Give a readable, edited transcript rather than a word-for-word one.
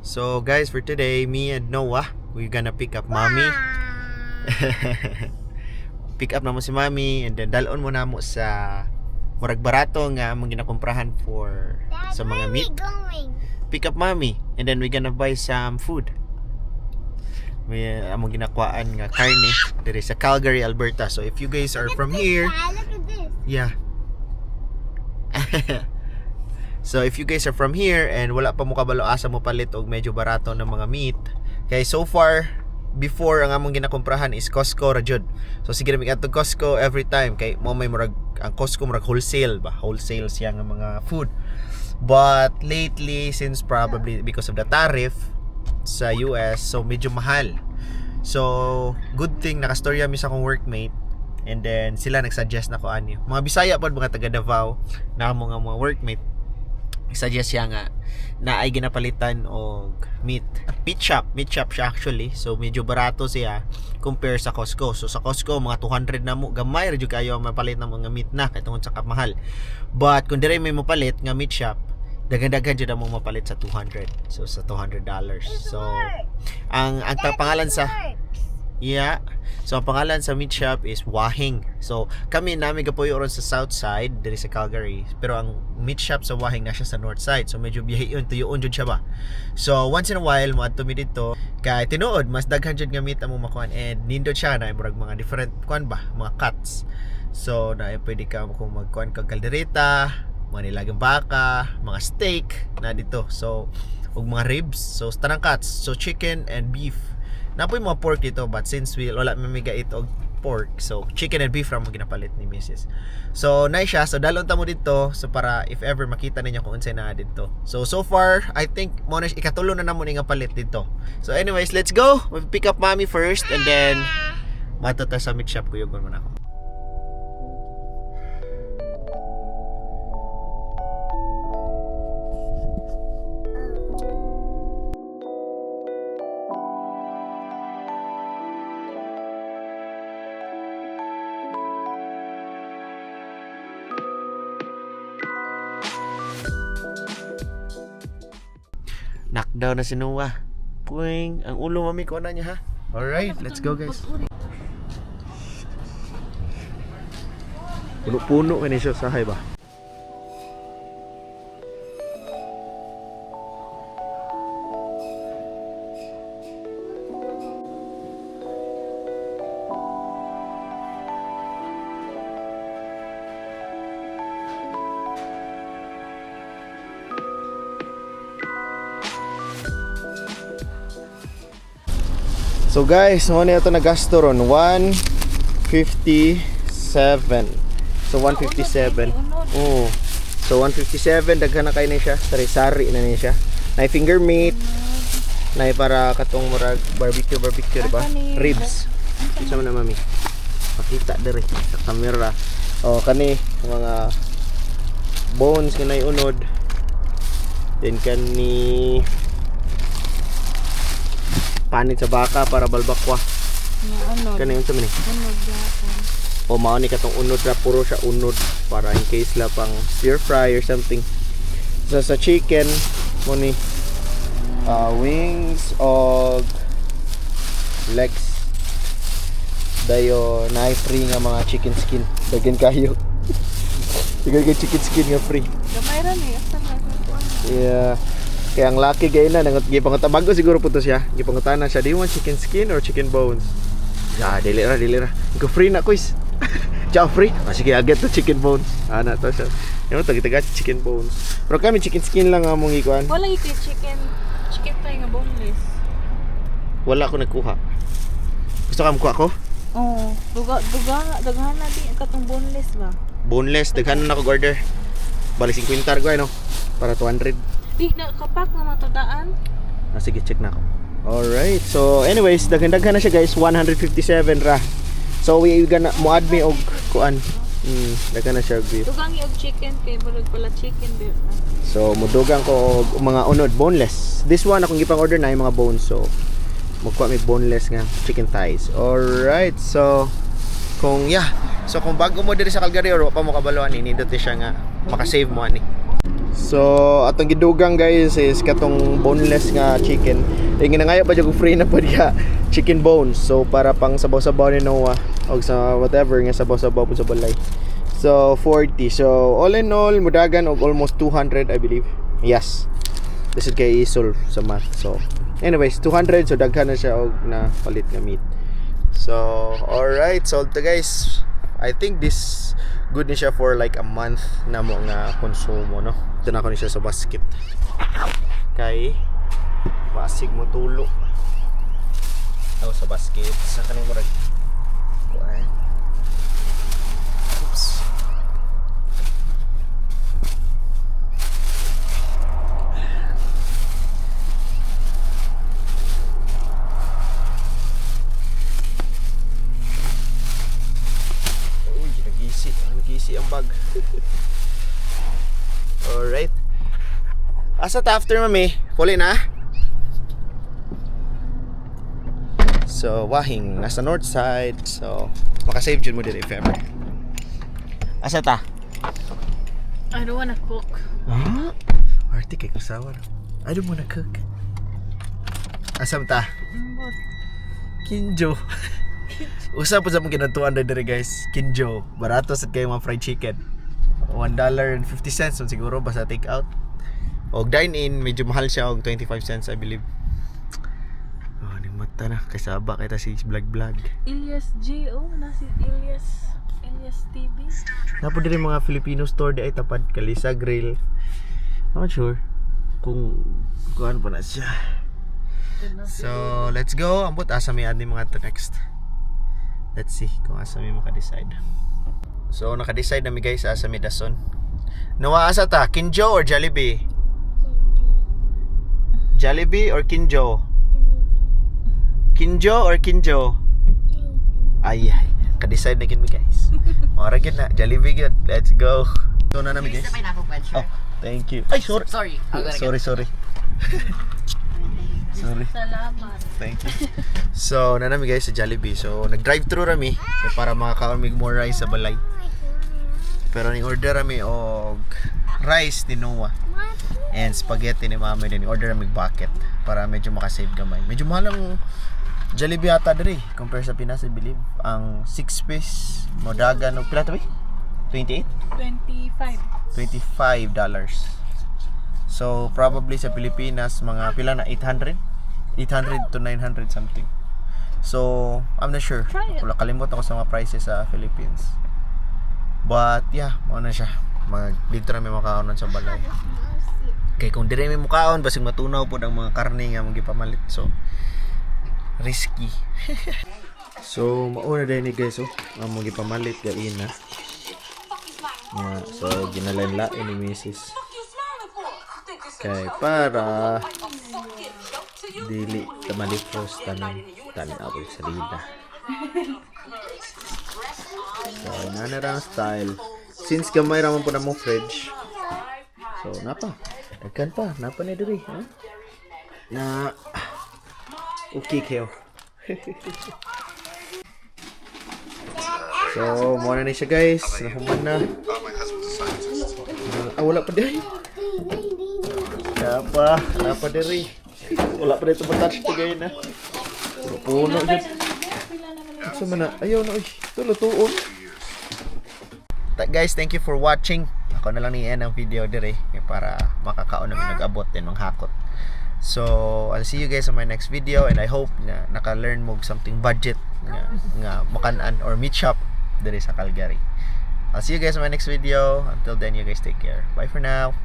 So guys, for today, me and Noah, we're gonna pick up Mommy. Pick up na mo si Mommy and then dalon mo na mo sa murag barato nga among ginakumprahan for Dad, sa mga where meat. we going? Pick up Mommy and then we're gonna buy some food. May among ginakuhaan nga karne diri sa Calgary, Alberta. So if you guys are from here, Dad, look at this. Yeah. So if you guys are from here and wala pa mo kabalo asa mo palit og medyo barato ng mga meat. Kay so far before, ang among ginakumprahan is Costco ra jud. So sige na adto Costco every time kay mo may murag ang Costco murag wholesale ba, wholesale siya nga mga food. But lately, since probably because of the tariff sa US, so medyo mahal. So good thing nakastorya mi sa akong workmate and then sila nagsuggest na ko ani. Mga Bisaya pod, mga taga Davao na amo nga mga workmate, suggest siya nga na ay ginapalitan og meat. Meat shop, meat shop siya actually. So medyo barato siya compare sa Costco. So sa Costco mga 200 na mo, gamay ra jud kayo ang mapalit ng mga meat na kay tungod sa kamahal. But kung dire may mopalit nga meat shop, daghan-daghan jud ang mong mapalit sa 200. So sa $200. It So works. ang Dad, pangalan it sa works. Yeah. So ang pangalan sa meat shop is Wahing. So kami nami gapuyo ron sa south side diri sa Calgary, pero ang meat shop sa Wahing na siya sa north side. So medyo biyahe yun, tuyoon jud siya ba. So once in a while moadto mi dito kay tinuod mas daghan jud nga meat among makuan and nindot siya na murag mga different kuan ba, mga cuts. So na pwede ka kung magkuan kag kaldereta, mga nilagang baka, mga steak na dito. So ug mga ribs. So tanang cuts. So chicken and beef. Napoy mga pork dito, but since we wala mi gait og pork, so chicken and beef ra mo ginapalit ni Mrs. So nice siya. So dalon ta mo dito so para if ever makita ninyo kung unsay naa dito. So so far I think mo na ikatulo na namo ni nga palit dito. So anyways, let's go. We pick up Mommy first and then mato ta sa meat shop, kuyugon mo na ako. Knockdown na si Noah. Puing, ang ulo mami ko na niya ha. Alright, let's go guys. Puno-puno kini siya sahay ba? So guys, mo na ito nagasto ron 157. So 157. Oh. So 157, daghan na kayo na siya. Sari-sari na niya siya. Nay finger meat. Nay para katong murag barbecue barbecue, di ba? Ribs. Isa man na mami. Pakita diri sa camera. Oh, kani mga bones nga nay unod. Then kani panit sa baka para balbakwa. Nga ano, Kani unsa man ni? unod gyapon. O mao ni katong unod ra, puro siya unod para in case la pang stir fry or something. So sa chicken mo ni wings og legs. Dayo naay free nga mga chicken skin. Daghan kayo. Daghan kay chicken skin nga free. Gamay ra ni, asa na kuan. Yeah. Kaya ang lucky gay na nangut gipanguta bago siguro po to siya. Gipangutana siya, "Do you want chicken skin or chicken bones?" Ya, dili ra, dili ra. Go free na quiz. Ciao free. Ah, sige, I'll get the chicken bones. Ana to siya. Yung tagi-taga chicken bones. Pero kami chicken skin lang among gikuan. Wala gyud kay chicken chicken thigh nga boneless. Wala ko nagkuha. Gusto ka mukuha ko? Oh, duga duga daghan na di katong boneless ba. Boneless, daghan na ako order. Balik 50 ko ano para 200. Di na kapak na matadaan. Ah, sige, check na ako. Alright. So, anyways, daghan-daghan na siya guys. 157 ra. So, we gonna mo add me og kuan. Daghan na siya og beef. Dugang og chicken kay murag pala chicken beef. So, mudugang ko og mga unod boneless. This one akong gipang order na yung mga bones. So, magkuha may boneless nga chicken thighs. Alright. So, kung yeah. So, kung bago mo diri sa Calgary or wa pa mo kabalo ani, nindot ni siya nga makasave mo ani. So, atong gidugang, guys, is katong boneless nga chicken. Eh, ginangayo pa jud free na pud ka chicken bones. So, para pang sabaw-sabaw ni Noah og sa whatever nga sabaw-sabaw pud sa balay. So, 40. So, all in all, mudagan og almost 200, I believe. Yes. This is kay i-solve sa math. So, anyways, 200. So, daghan na siya og na palit nga meat. So, alright. Sold to, guys. I think this good ni siya for like a month na mo nga konsumo, no? Ito na ko ni siya sa basket. Kay, basig mo tulo. Oh, sa basket. Sa kaning murag. Kuan. Oops. Uy, nagisi. Nagisi ang bag. Alright. Asa ta after, mami? Puli na? So, wahing nasa north side. So, makasave jud mo diri if ever. Asa ta? I don't wanna cook. Ah? Arte kay kusawa. I don't wanna cook. Asa ta? But Kinjo. Usa po sa mga ginatuan na diri, guys. Kinjo. Barato sa kayo mga fried chicken. $1.50 man siguro basta take out. Og dine in medyo mahal siya og 25 cents, I believe. Oh, ning mata na kay saba kay ta si vlog vlog. Elias G. Oh, nasi Elias. Elias TV. Napo diri mga Filipino store di ay tapad Kalisa Grill. I'm not sure kung ano pa na siya. So, let's go. Ambot asa may adni mga to next. Let's see kung asa may maka-decide. So, naka-decide na mi, guys, asa mi dason. Noah, asa ta? Kinjo or Jollibee? Jollibee or Kinjo? Kinjo or Kinjo? Ay, ay. Ka-decide na gid mi, guys. Ora gid na. Jollibee gid. Let's go. So, na nami, Here's guys. the pineapple bread, sure. Oh, thank you. Ay, sorry. Sorry. I'll go Sorry, sorry. Sorry. Salamat. Thank you. So, na nami, guys, sa Jollibee. So, nag-drive-thru rami kay para makakaon mig more rice sa balay. Pero ni order rami og rice ni Noah and spaghetti ni Mami din. Order rami bucket para medyo makasave gamay. Medyo mahal ang Jollibee ata diri compare sa Pinas, I believe. Ang 6 piece modagan og pila to ba? 28? 25. $25. So probably sa Pilipinas mga pila na, 800? 800 to 900 something. So I'm not sure. Try it. Wala, kalimot ako sa mga prices sa Philippines. But yeah, mao na siya. Mag dito na may makaonon sa balay. Kay kung dire may mukaon, basig matunaw pod ang mga karne nga mong gipamalit. So risky. So mauna din ni, guys, oh. Ang mong gipamalit gaina. Nga, so ginalain-lain ni Mrs. Kay para dili ta malipos tanan tan-aw sa lida. So inana ra ang style. Since gamay ra man po na mo fridge. So napa. Daghan pa, napa ni diri, ha? Na okay kayo. So, mo na ni siya, guys. Nahuman na. Ah, wala pa diri. Wala pa. Wala pa diri. Wala pa dito matouch to gay na. Puno jud. Asa man na? Ayaw na, uy. Ito lutuon. Guys, thank you for watching. Ako na lang ni end ang video dire eh, para makakaon namin nag-abot din ng hakot. So, I'll see you guys on my next video and I hope na naka-learn mo og something budget nga makanan or meat shop dire sa Calgary. I'll see you guys on my next video. Until then, you guys take care. Bye for now.